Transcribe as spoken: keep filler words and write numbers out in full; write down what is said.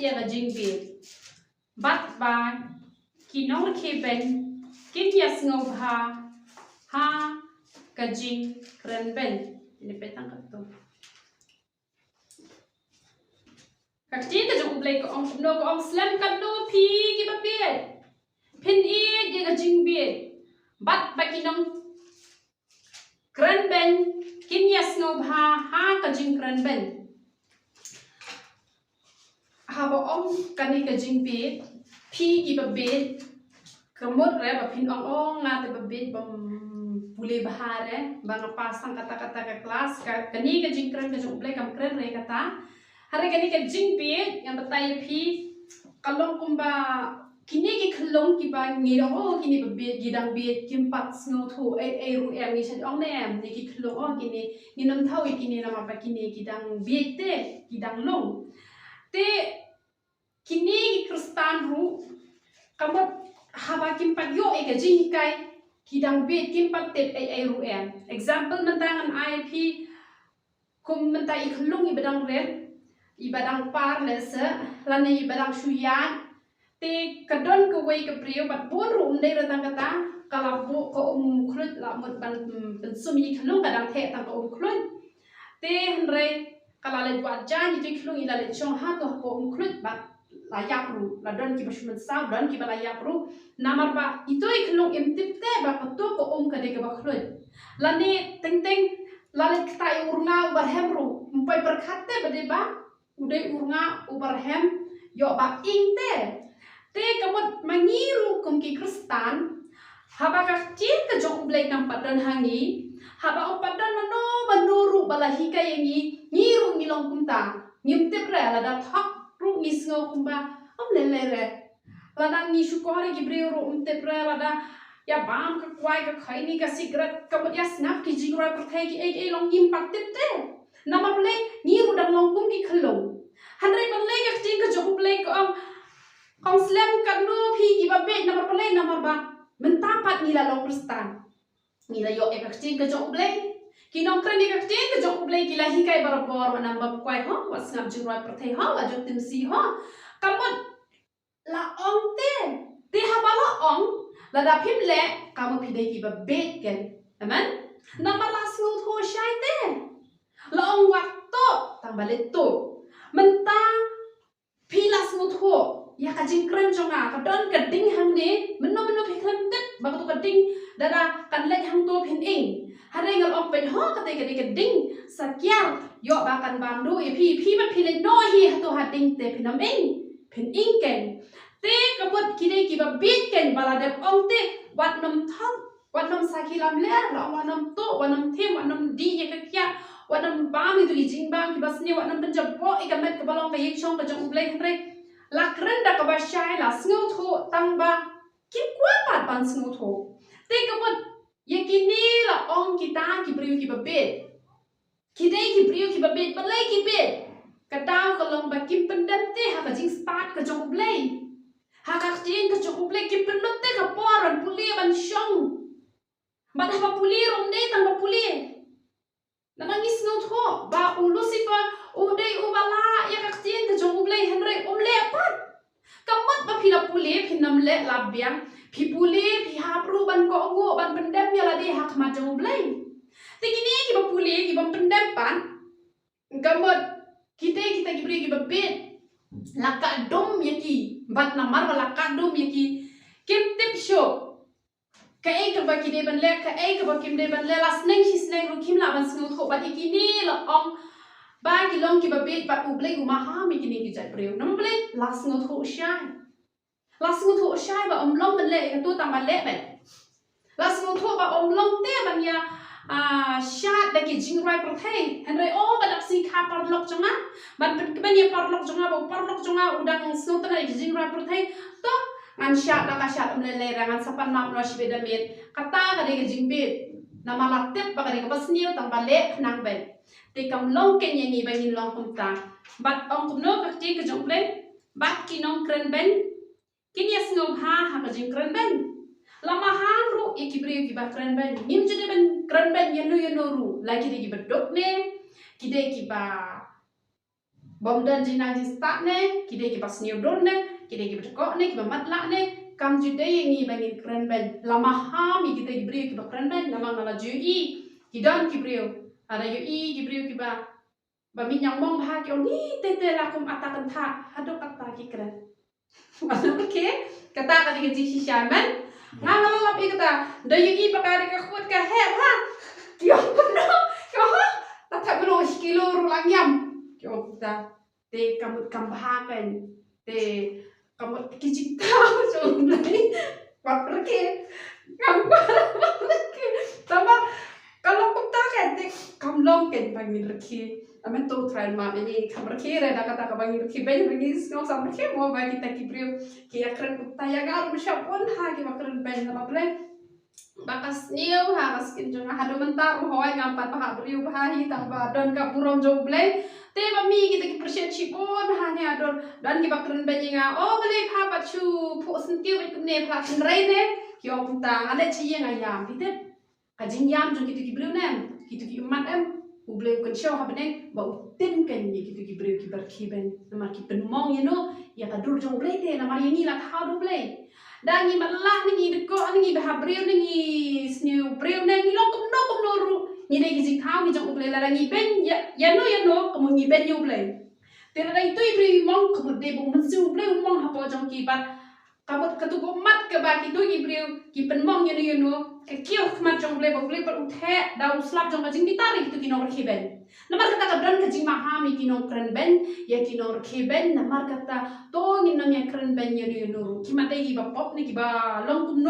ïa ka jingbieit. Bad ba ki nongkhie beiñ kin ïa sngewbha ha ka jingkren beiñ. Ini peit tang katto. Ka ktien ka jong U Blei ka ong kumno, ka ong slem katno phi kiba bieit. Phin ïeit ïa ka jingbieit. Bad ba ki nongkren beiñ kin ïa sngewbha ha ka jingkren beiñ. Haba ong kane ka jingbieit, phi kiba bieit, ka mut re ba phin ong, ong nga te ba bieit bym pule bha re, ba nga pass tang kata kata ka klas, ka, kane ka jingkren ka jong U Blei kam kren re kata. Hynrei kane ka jingbieit ngan batai ïa phi, ka long kumba kine ki khyllung kiba ngi ong, oh, kine ba bieit, ki dang bieit, kim pat sngewthuh ei ei ruh em, ngi shu ong ne em, ne ki khyllung, oh, kine, ngin ym thaw ïa kine namar ba kine ki dang bieit te, ki dang lung. Te kine ki Khristan ruh, ka mut haba kim pat ïoh ïa ka jinghikai, ki dang bieit, kim pat tip ei ei ruh em. Example mynta ngan ai ïa phi, kum mynta i khyllung iba dang rit, iba dang par lehse, lane iba dang shu ïaid. Te ka don kawei ka briew bad bun ruh, ym dei re tang kata, ka la buh ka um khluit, la mut ban, mm, pynsum ïa i khyllung, ka dang theh tang ka um khluit. Te hynrei ka la leit wad jaiñ ïa i khyllung, i la leit shong hato ha ka um khluit bad la ïap ruh, la don kiba shu mynsaw, don kiba la ïap ruh. Namar ba ito i khyllung im tip te ba kato ka um ka dei kaba khluit. Lane teng teng la leit kta ïa u rngah uba rhem ruh, ym poi pyrkhat te ba dei ba u dei u rngah uba rhem, ïoh ba ing te. Te ka mut ma ngi ruh kum ki Khristan, haba ka ktien ka jong U Blei kam pat don ha ngi, haba ym pat don mano mano ruh ba la hikai ïa ngi, ngi ruh ngi long kumta. Ngim tip re, lada thok ruh ngi sngew kumba ym lei lei re. Lada ngi shukor ïa ki briew ruh ym tip re, lada ïa bam ka kwai, ka khaini, ka sikret, ka mut ïa sngap ki jingrwai pyrthei, kiei kiei long, ngim pat tip te. Namar balei? Ngi ruh dang long kum ki khyllung. Hynrei balei ka ktien ka jong U Blei ka ong, ka ong slem katno phi kiba bieit, namar balei? Namar ba mynta pat ngi la long Khristan. Ngi la ïoh ïa ka ktien ka jong U Blei. Ki nongkren ïa ka ktien ka jong U Blei ki la hikai barabor, wat nang bam kwai ho, wat sngap jingrwai pyrthei ho, wat jop timsi ho. Ka mut la ong te. Te haba la ong, lada phim leh, ka mut phi dei kiba bieit ken. Amen. Namar la sngewthuh shai te. La ong wat tuh, tang ba leit tuh. Mynta phi la sngewthuh ïa ka jingkren jong nga, ka don ka ding hangne, mynno mynno phi khlem tip ba kato ka ding lada kan leit hangto phin ing. Hynrei nga la ong peit ho, kata ka dei ka ding sakiar, ïoh ba kan bam duh ïa phi, phi ba phi leit noh hi hato ha ding te phin ym ing, phin ing ken. Te ka mut ki dei kiba bieit ken ba la dep ong te, wat nym thok, wat nym sakhi lamler, la ong wat nym tuh, wat nym thim, wat nym dih ïa ka khiah, wat nym bam ïa ki jingbam kiba sniew, wat nym pynjaboh ïa ka met kaba long ka ïing shong ka jong U Blei. Hynrei la kren da kaba shai, la sngewthuh tang ba kim kwah pat ban sngewthuh. Te ka mut ïa kine la ong kita ki briew kiba bieit. Ki dei ki briew kiba bieit, balei ki bieit? Ka daw ka long ba kim pyndem te ha ka jingstad ka jong U Blei. Ha ka ktien ka jong U Blei, kim pynlut te ka por ban pule ban shong. Bad haba pule ruh ym dei tang ba pule. Namar ngi sngewthuh ba u Lucifer u dei uba lah ïa ka ktien ka jong U Blei, hynrei um leh pat. Ka mut ba phi la pule, phin ym leh lap biang. Phi pule, phi hap ruh ban kohnguh, ban pyndem ïa lade ha khmat jong U Blei. Te kine kiba pule, kiba ym pyndem pat, ka mut kita, kita ki briew kiba bieit, la kah dum ïa ki. Bad namar ba la kah dum ïa ki, kim tip shuh kaei kaba ki dei ban leh, kaei kaba kim dei ban leh. La sneng shi sneng ruh kim lah ban sngewthuh. Bad ïa kine la ong ba ki long kiba bieit, bad U Blei u maham ïa kine ki jait briew. Namar balei? La sngewthuh shai. La sngewthuh shai ba ym long ban leh ïa kato, tang ban leh beit. La sngewthuh ba ym long te ban ïa, ah, shad da ki jingrwai pyrthei. Hynrei, oh, ba dap sngi kha paralok jong nga, ban pynkmen ïa paralok jong nga, ba u paralok jong nga u dang sngewtynnat ïa ki jingrwai pyrthei. To, ngan shad da ka shad, ym lei lei re, ngan sa pan map noh shibit da miet. Kata ka dei ka jingbieit. Namar la tip ba ka dei kaba sniew, tang ba leh khnang beit. Te kam long kein ïa ngi ba ngin long kumta. Bad ong kumno ka ktien ka jong U Blei? Bad ki nongkren beiñ kin ïa sngewbha ha ka jingkren beiñ. La maham ruh ïa ki briew kiba kren beiñ. Ngim ju dei ban kren beiñ ïano ïano ruh. La ki dei kiba duk ne, ki dei kiba bym don jingnang jingstad ne, ki dei kiba sniew dur ne, ki dei kiba dkoh ne, kiba matlah ne, kam ju dei ïa ngi ba ngin kren beiñ. La maham ïa kita ki briew kiba kren beiñ, namar nga la ju ïohi, ki don ki briew, lada ïohi ki briew kiba, ba mih ñiangmong bha ki ong, ni te te la kum ata kynthah, haduh katta ki kren. Okay, kata ka dei ka jingshisha, man. Nga nga la lap ïa kata, da ïohi ba ka dei ka khut ka heh ha. Ki ong kumno, ki ong ha, ta thep mano shi kilo ruh la ngiam. Ki ong kumta, te ka mut kam bha kan, te ka mut ki jingthaw jong U Blei. Wat rkhe, kam bha, wat rkhe. Tangba ka long kumta kan, te kam long kan ba ngin rkhe. Amen, to try ma, ïa ngi kam rkhe re da kata kaba ngi rkhe beiñ, ngi sngew sam rkhe mo ba kita ki briew ki ïa kren kumta ïa nga ruh, sha bun ha kiba kren beiñ, namar balei? Ba ka sniew ha ka skin jong nga haduh mynta ruh, hooid ngam pat bha briew bha hi, tangba don ka burom jong U Blei. Te ba mih kita ki pyrshit shibun ha ne haduh don kiba kren beiñ ïa nga, o balei pha pat shu phuh syntiew bad kumne, pha tynrai ne? Ki ong kumta, nga leit sha ïing nga ïam, phi tip. Ka jingïam jong kito ki briew ne em, kito ki ummat em, U Blei u kynshew ha bneng ba u tim kan ïa kito ki briew kiba rkhe beiñ. Namar ki pynmong ïa no, ïa ka dur jong U Blei te, namar ïa ngi la thaw da U Blei. Da ngi matlah ne, ngi dkoh ne, ngi bha briew ne, ngi sniew briew ne, ngi long kumno kumno ruh, ngi dei ki jingthaw ngi jong U Blei. Lada ngi beiñ ïa, ïa no ïa no, ka mut ngi beiñ ïa U Blei. Te lada ito i briew i mong, ka mut dei ba u Mynsiem U Blei u mong hapoh jong ki, bad ka mut katu ka ummat kaba kito ki briew ki pynmong ïa no ïa no, ka kiew khmat jong U Blei ba U Blei pat u theh da u slap jong ka jingbitar ïa kito ki nongrkhe beiñ. Namar kata ka don ka jingmaham ïa ki nongkren beiñ, ïa ki nongrkhe beiñ, namar kata to ngin ym ïa kren beiñ ïa no ïa no ruh. Ki mat dei kiba pop ne kiba long kumno.